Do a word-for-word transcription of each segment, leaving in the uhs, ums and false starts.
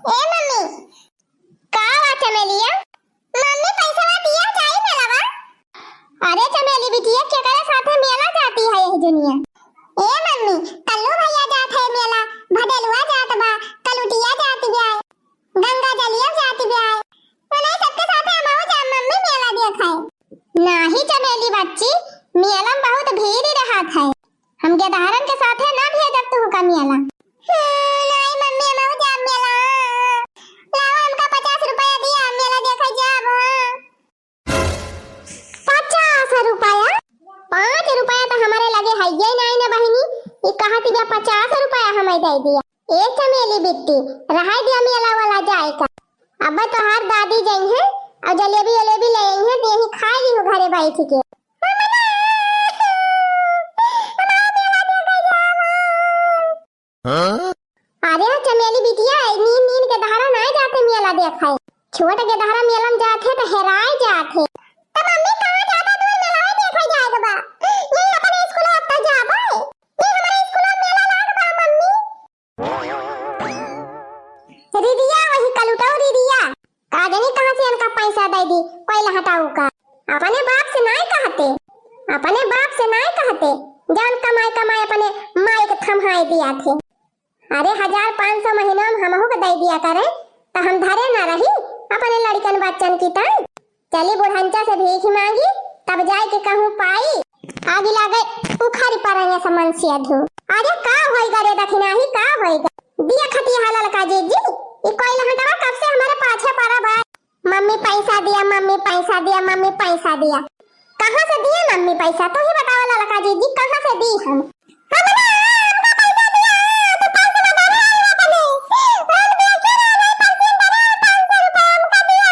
ए मम्मी, का बा चमेलिया? मम्मी, पैसा दिया जाई मेलवा? अरे चमेली बिटिया, केकरे साथे मेला जाती है यही दुनिया? ए मम्मी, कल्लू भैया जात है मेला, भदेलुआ जात बा, कलुटिया जात बा, गंगा जलिया जात बा। उन्हें सबके साथे हमहू जा मम्मी मेला देखाए। नाही चमेली बच्ची, मेला में बहुत भीड़ रहत है। हम गेदहरन के साथे ना भेजब तुहका मेला। हम्म, नाही मम्मी, हमहू जाब मेला। लावा, हमका पचास रुपया दिया, हम मेला देखे जाब। हाँ। पचास रुपया? पाँच रुपया तो हमारे लगे हइये नाही ना बहिनी, ई कहत बिया पचास रुपया हमें दे दिया। ए चमेली बिट्टी, रहाई दिया मेला वाला जाए का। अब तोहार दादी जइहें और जलेबी वलेबी ले अइहें, तो यहीं खाए ली हो घरे बैठ के। हाँ? अरे चमेली बिटिया, नीन नीन गेदहरा नाय जाते मेला देखे। छोट गेदहरा मेला में जाते तो हेराय जाते। तो मम्मी कहाँ जाता तू मेला देखे जाए के बा? ये अपन स्कूल अब तो जाबे। ये हमारे स्कूल में मेला लाग बा मम्मी। रिदिया वही कलुटऊ रिदिया। का जानी कहाँ से इनका पैसा दे दी, कोई लहटाऊ का। अपने बाप से नाय कहते, अपने बाप से नाय कहते, जौन कमाई कमाई अपने माई के थम्हाई दिया थे। अरे हजार पाँच सौ महीना में हमहू के दे दिया करे, तो हम धरे ना रही अपने लड़कन बच्चन की ताई। चली बुढ़ंचा से भीख मांगी, तब जाए के कहूँ पाई। आगी लागे उखड़ी पड़े समन से अधू। अरे का होइगा रे दखिनाही, का होइगा? दिया खतिया हा ललका जीजी, ई कोई लहटवा कब से हमारे पाछे पड़ा बा। मम्मी पैसा दिया, मम्मी पैसा दिया, मम्मी पैसा दिया। कहाँ से दिया मम्मी पैसा? तू ही बतावा ललका जीजी, कहाँ से दी हम? हम ना, हमका पैसा दिया, दुकान से बाजार आए हुए तने। हम बेचे रहे, नहीं पैसे देना, पाँच सौ रुपया हमका दिया।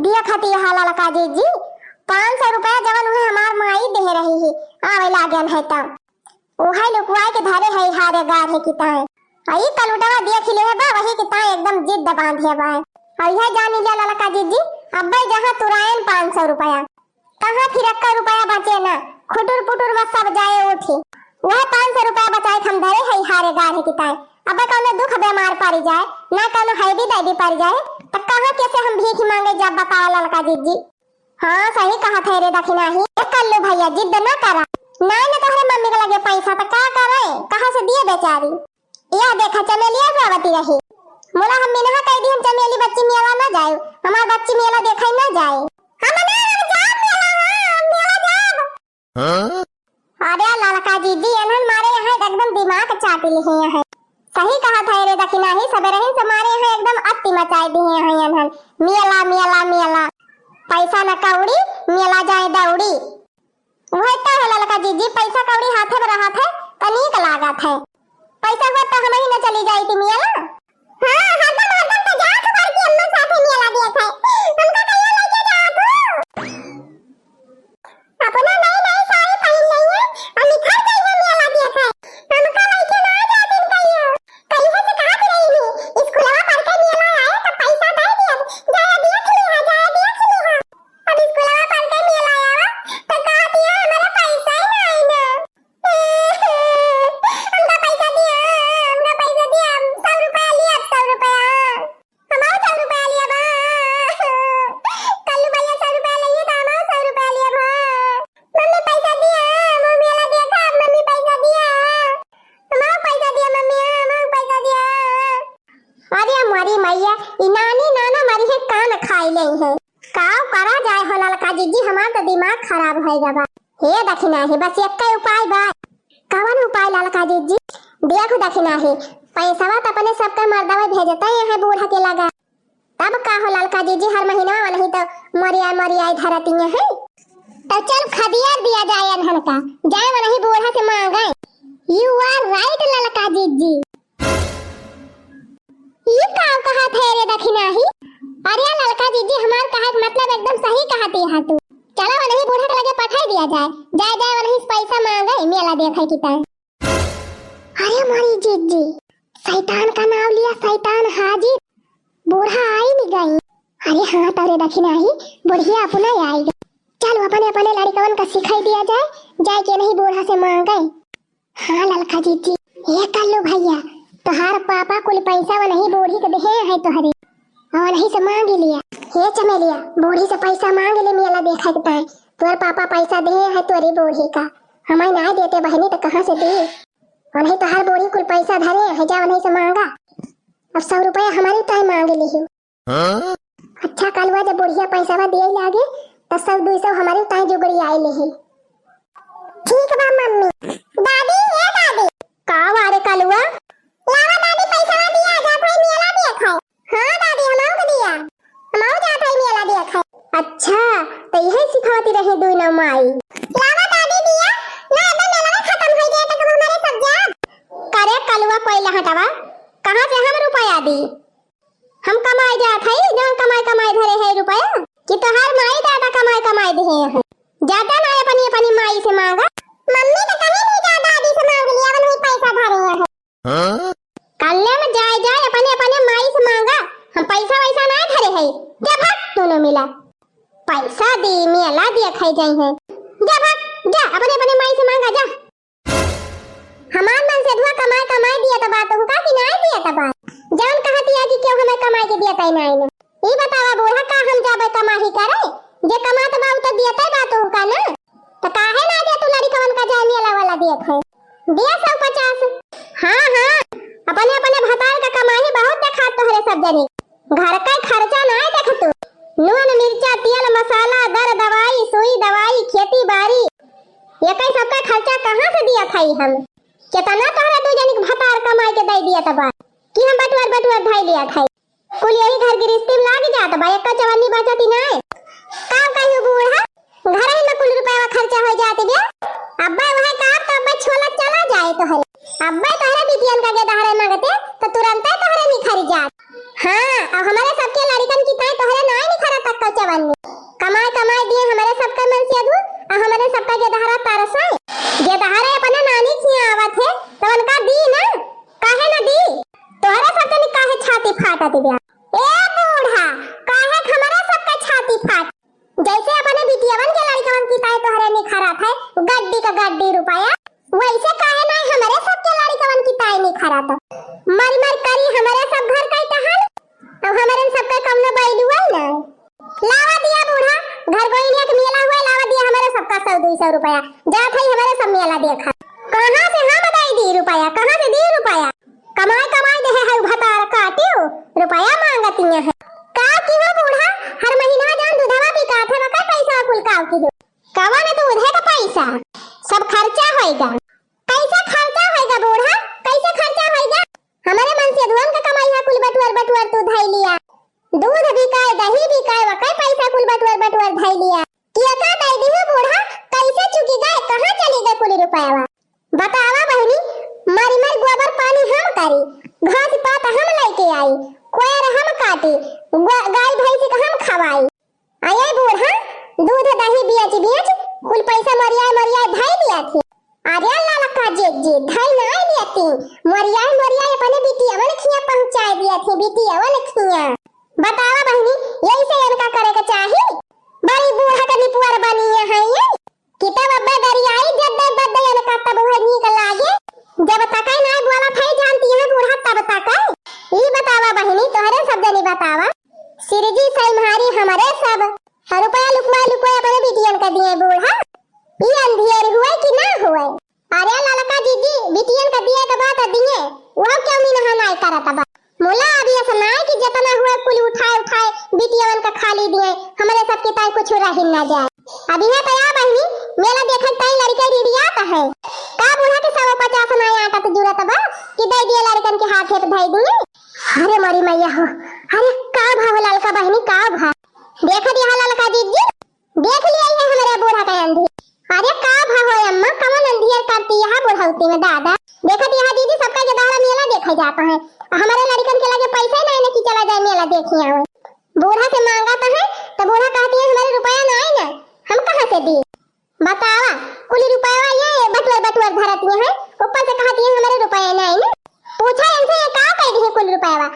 दिया खतिया हा ललका जीजी, पाँच सौ रुपया जवन उहे हमार माई दे रही है, आवे लागन है तब। उहे लुकवाए के धरे है हारे गाढ़े की ताए। आ ई कलुटवा देख ले है बा, वही की ताए एकदम जिद बांधे बा। और यह जानी ले ललका जीजी, अब्बे जहाँ तुरायन पाँच सौ रुपया, कहाँ फिरक्का रुपया बचे ना, खुटुर पुटुर बस सब जाए उठी। वह पाँच सौ रुपया बचाए के हम धरे है हारे गाढ़े की ताए। अब्बे कौनो दुख बेमार पड़ जाए, ना कौनो हैवी दैवी पड़ जाए, तो कहाँ कैसे हम भीख मांगे जब बताओ ललका जीजी? हाँ, सही कहत है रे दखिनाही। ए कल्लू भैया, जिद ना करा। नाई न तोहरे मम्मी के लगे पैसा, त का करे? कहाँ से दिए बेचारी? यह देखा, चमेलिया रोवती रही। मोला हम मिनहा कह दी, हम चमेली बच्ची मेला ना जाए, हमार बच्ची मेला देखे ना जाए। हम ना, हम जाब मेला, हाँ, हम मेला जाब। हाँ? अरे ललका जीजी, एनहन मारे यहाँ एकदम दिमाग चाट लिहे हैं। सही कहत है रे दखिनाही, सबेरहिन से मारे यहाँ एकदम अति मचाए दिहे हैं एनहन। मेला, मेला, मेला। पैसा न कौड़ी, मेला जाए दौड़ी। वही तो है ललका जीजी, पैसा कौड़ी हाथे में रहत है, त नीक लागत है। पैसा हुआ तो हम ही न चली जाई थी मेला। हाँ, हरदम, हरदम तो जात बार की अम्मा साथे मेला देखे। हमका कहियो लेके जात हो। अपना नई नई साड़ी पहिन लइहे, अउर निखर जइहे मेला देखे। हमका लइके ना जातिन कहियो। कहिए से कहत रही, स्कूलवा पढ़ के मेला आए, त पैसा दे दियब। जाए देख लिहा, जाए देख लिहा। अब स्कूलवा पढ़ के मेला आवा, त कहत है, "हमरे पैसा ही ना आई ना।" हमका पैसा दिया, हमका पैसा दिया, सौ रुपया लिया, सौ रुपया। हमार सौ रुपया लिया बा। कल्लू भैया सौ रुपया लेइए तो हमार सौ रुपया लिया बा। मम्मी पैसा दिया, मम्मी वाला देखा, मम्मी पैसा दिया। हमार पैसा दिया मम्मी, हमार पैसा दिया। अरे हमारी मैया, ई नानी नाना मरी है कान खाई ले है। काव करा जाए हो ललका जीजी, हमार तो दिमाग खराब होइगा बा। हे दखिनाही, बस एक्के उपाय बा। कवन उपाय ललका जीजी? देखो दखिनाही, पैसवा तो अपने सबके मर्दवा भेजते हैं बूढ़ा के लगा। तब का हो ललका जीजी, हर महीना वनही तो मोरिया मोरिया धरती है। तो चल खदिया दिया जाए अनहन का, जाए वनही बूढ़ा से मांगे। You are right ललका जीजी। ई का कहत है रे दखिनाही? अरे ललका जीजी, हमार कहत मतलब एकदम सही कहत है तू। चला वनही बूढ़ा के लगे पठाई दिया जाए, जाए जाए वनही से पैसा मांगे, मेला देखे की ताई। अरे मोरी जीजी, शैतान का नाम लिया, शैतान हाजिर। बूढ़ा आई नहीं गई। अरे हाँ तो रे दखिनाही, बुढ़िया अपना आई गई। चल अपने अपने लड़कवन का सिखाई दिया जाए, जाए के नहीं बूढ़ा से मांगे। हाँ ललका जीजी। ए कल्लू भैया, तोहार पापा कुल पैसा वनही बूढ़ी के देहे है तोहरे, और वनही से मांग लिया। हे चमेलिया, बूढ़ी से पैसा मांग ले मेला देखे के ताई। तोहर पापा पैसा देहे है तोहरी बूढ़ी का, हमें ना देते बहिनी तो कहाँ से दे? वनही तोहार बूढ़ी कुल पैसा धरे है, जा वनही से मांगा। अब सौ रुपया हमारी ताई मांग लिही। हाँ? अच्छा कलुआ, जब बुढ़िया पैसा दिए लागे, त सौ दुई सौ हमारी ताई जुगड़ी आए लेही। ठीक बा मम्मी। दादी, ए दादी। का बा रे कलुआ? लावा दादी, पैसा दिया, जात है मेला देखे। हाँ दादी, हमहू के दिया, हमहू जात है मेला देखे। अच्छा, त इहे सिखावती रही दुई नौ माई। लावा दादी दिया, ना एकदम मेला खत्म हो जाए तो हमारे सब जात। करे कलुआ, पहले हटावा, कहाँ से हम रुपया दी? हम कमाए जात हई, जौन कमाए कमाए धरे है रुपया, कि तोहार माई दादा कमाए कमाए दिहे हैं? ज्यादा ना अपनी अपनी माई से मांगा। मम्मी तो कहीं नहीं जा, दादी से मांग लिया, वही पैसा धरे हैं। हाँ? कल्ले में जाए जाए अपने अपने माई से मांगा, हम पैसा वैसा ना धरे है। जा भाग दोनों मिला, पैसा दी मेला दिया खाई जाई है। जा भाग, जा अपने अपने माई से मांगा जा। हमार मनसेधुआ कमाए कमाए दिया त बा तोहका कि नाय दिया त बा? जौन कहती है कि क्यों हमें कमाए के दिया तय नाय ने। ई बतावा बूढ़ा, का हम जाबे कमाही करे? जे कमात बा उ त दिया तय बा तोहका ना। त काहे ना दिया तू लड़िकवन का जाए मेला वाला देखे? दिया सौ पचास। हाँ, हाँ, अपने अपने भतार का कमाही बहुत देखात तोहरे सब जने। घर का खर्चा नाय देखतू। नून, मिर्चा, तेल, मसाला, दर, दवाई, सुई, दवाई, खेती बाड़ी, ये कई सबका खर्चा कहाँ से दिया थाई हम? केतना तोहरा दू जनी के भतार कमाई के दे दिया त बा कि हम बटुअर बटुअर धाई लिया थाई। कुल यही घर गृहस्थी में लाग जात बा, एक्का चवन्नी बचती नाय। का कहियो बूढ़ा, घर ही में कुल रुपया खर्चा हो जात बे। अब्बे वह काम तो अब्बे छोला चला जाए तोहरे। अब्बे तोहरे बिटियन का गेदहरे मांगते तो तुरंते तोहरे निखर जात। हाँ, अब हमारे सबके लड़िकन की ताई तोहरे नाय निखरा तक का चवन्नी। कमाए कमाए दिए हमारे सबका मनसेधू, और हमारे सबका गेदहरा तरस है। गेदहरे अपने नानी के यहाँ आवत है, तो उनका दी ना, काहे ना दी? तोहरे सब जनी काहे छाती फाटत बा? ए बूढ़ा, काहे हमारे सबका छाती फाट? जैसे अपने बिटियवन के लड़िकवन की ताई तोहरे निखरत है गड्डी का गड्डी रुपया, वैसे काहे नाय हमरे सबके लड़िकवन की ताई निखरत? मर मर करी हमरे सब घर का टहल, अब हमरे सबका कमनो बैलू है ना। लावा दिया बूढ़ा, घर गोइनिया के मेला हुआ, लावा दिया हमरे सबका सौ दुई सौ रुपया, जात है हमरे सब मेला देखा। कहाँ से हम दे दी रुपया, कहाँ से दी रुपया? कमाए कमाए दे है भतार काटियो, रुपया मांगतिया है। का की हो बूढ़ा, हर महीना जौन दूधवा बिकात है, वकर पैसा कुल काव की हो? कवन दूध है का पैसा? सब खर्चा होइगा। कैसे खर्चा होइगा बूढ़ा, कैसे खर्चा होइगा? हमारे मनसेधुअन का कमाई है कुल बटुअर बटुअर तू धई लिया। दूध बिकाए, दही बिकाए, वकर पैसा कुल बटुअर बटुअर धई लिया। किया का दे दी हो बूढ़ा, कैसे चुकी गए, कहाँ चली गए कुल रुपयावा? बतावा बहिनी, मरी मरी गोबर पानी हम करी, घास पात हम लेके आई, कोयर हम काटी, ग-, गाय भैंसी का हम खवाई। आ ये बूढ़ा दूध दही बेच बेच कुल पैसा मरियाए मरियाए धई लिया थी। अरे ललका जीजी, धई नाय लिया थी, मरियाए मरियाए अपने बिटियावन खिया पहुँचाए दिया थी, बिटियावन खिया। बतावा बहिनी, यही से इनका करे के चाही? बड़ी बूढ़ा के निपुअर बनी है ये। कि तब अब्बे दरियाई जद्दे बद्दे इनका तब वह नीक लागे। जब तक नाय बोला था जानती है बूढ़ा तब तक। ई बतावा बहिनी, तोहरे सब जनी बतावा। सिरजी सैम्हारी हमरे सब। हर रुपया लुकवा लुकवा अपने बिटियन का दिए बूढ़ा। ई अंधियर हुए कि ना हुए? अरे ललका जीजी, बिटियन का दिए के बात दिए, वह क्यों मिनहा नाय करत बा? मुला अभी ऐसा नाय कि जितना हुए कुल उठाए उठाए बिटियन का खाली दिए, हमरे सबके ताई कुछ रही ना जाए। अभी है तया बहिनी, मेला देखे ताई लड़के रिड़ियात है। का बूढ़ा के सौ पचास नाय आटा तो जुरत बा कि दे दिए लड़कन के हाथे पे धई दिए? अरे मरी मैया हो, अरे का भाव ललका बहिनी, का भाव? देखा दिया ललका जीजी, देख लिया है हमरे बूढ़ा का अंधी। अरे का भा हो अम्मा, कवन अंधियर करती यहाँ बुढ़ौती में दादा? देखत यहाँ दीदी सबका गेदहरा मेला देखे जाता है, आ हमारे लड़कन के लगे पैसा नहीं ना कि चला जाए मेला देखी आवे। बूढ़ा से मांगा तो है तो बूढ़ा कहती है हमारे रुपया ना है ना, हम कहाँ से दी? बतावा, कुल रुपया ये बटुअर बटुअर धरती है, ऊपर से कहती है हमारे रुपया ना है ना। पूछा इनसे ये का कह दी कुल रुपया?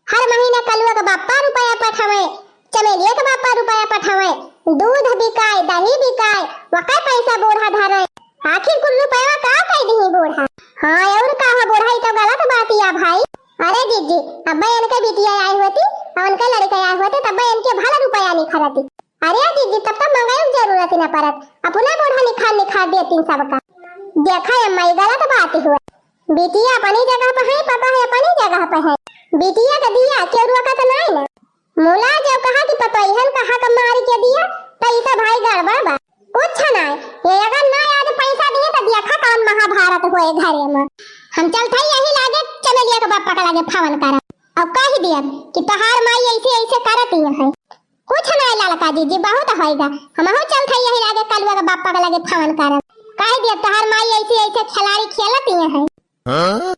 हर महीना कलुआ के बापा रुपया पठावे, चमेलिया के बापा रुपया पठावे, दूध बिकाए, दही बिकाए, वकर पैसा बूढ़ा धरे। आखिर कुल रुपया का कह दिही बूढ़ा? हाँ, और का हो बूढ़ा, ई तो गलत बात या भाई। अरे जीजी, अब्बे इनके बिटिया आई होती, और उनके लड़के आए होते, तब इनके भला रुपया निखरती। अरे जीजी, तब तो मंगाई जरूरत ही ना पड़त, अपना बूढ़ा निखार निखार देती सबका। देखा अम्मा, ई गलत बात हुआ। बिटिया अपनी जगह पे है, पता है अपनी जगह पे है। बिटिया का दिया केहू रोकत नहीं ना। मुला जो कहा कि पतोहियन का हक मार के दिया, तो ई तो भाई गड़बड़ बा। कुछ नहीं, ये अगर ना आज पैसा दिए तो देखा कौन महाभारत होए घरे में। हम चलत है यही लागे चमेलिया के बापा के लागे फोन करब। अब कह दिया कि तोहार माई ऐसे ऐसे करत ही है। कुछ नहीं ललका जीजी, बहुत होएगा। हमहू चलत है यही लागे कलुआ के बापा के लागे फोन करब। कह दिया तोहार माई ऐसे ऐसे खिलाड़ी खेलत ही है। हाँ?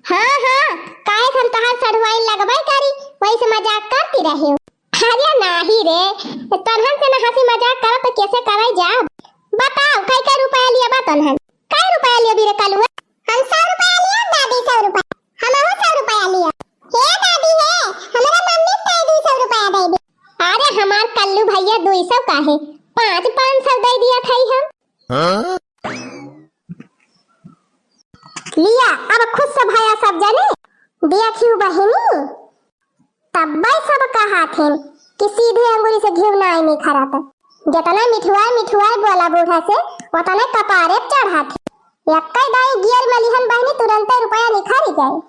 हाँ, हाँ, काहे से हम तोहार सढ़ुआइन लगबे करी, वही से मजाक करती रही हो। अरे नाही रे, तोन्हन से ना हँसी मजाक करब तो कैसे करे जाब? बताओ, कई कई रुपया लिया बा तोन्हन? कई रुपया लिया बीरे कलुआ? हम सौ रुपया लिया दादी, सौ रुपया। हमहू सौ रुपया लिया। हे दादी हे, हमरा मम्मी के दू सौ रुपया दे दे। अरे हमार कल्लू भैया, दू सौ काहे, पाँच पाँच सौ दे दिया था हम। हाँ? लिया, अब खुश भया सब जने। देखियो बहिनी, तब्बे सब कहाथिन कि सीधे अंगुरी से घिउ नाई निखरत। जतने मिठुआए मिठुआए बोला बूढ़ा से, ओतने कपारे पे चढ़ाथिन। एक्कै दाई गियर मलिहन बहिनी, तुरंते रुपया निखरि जाए।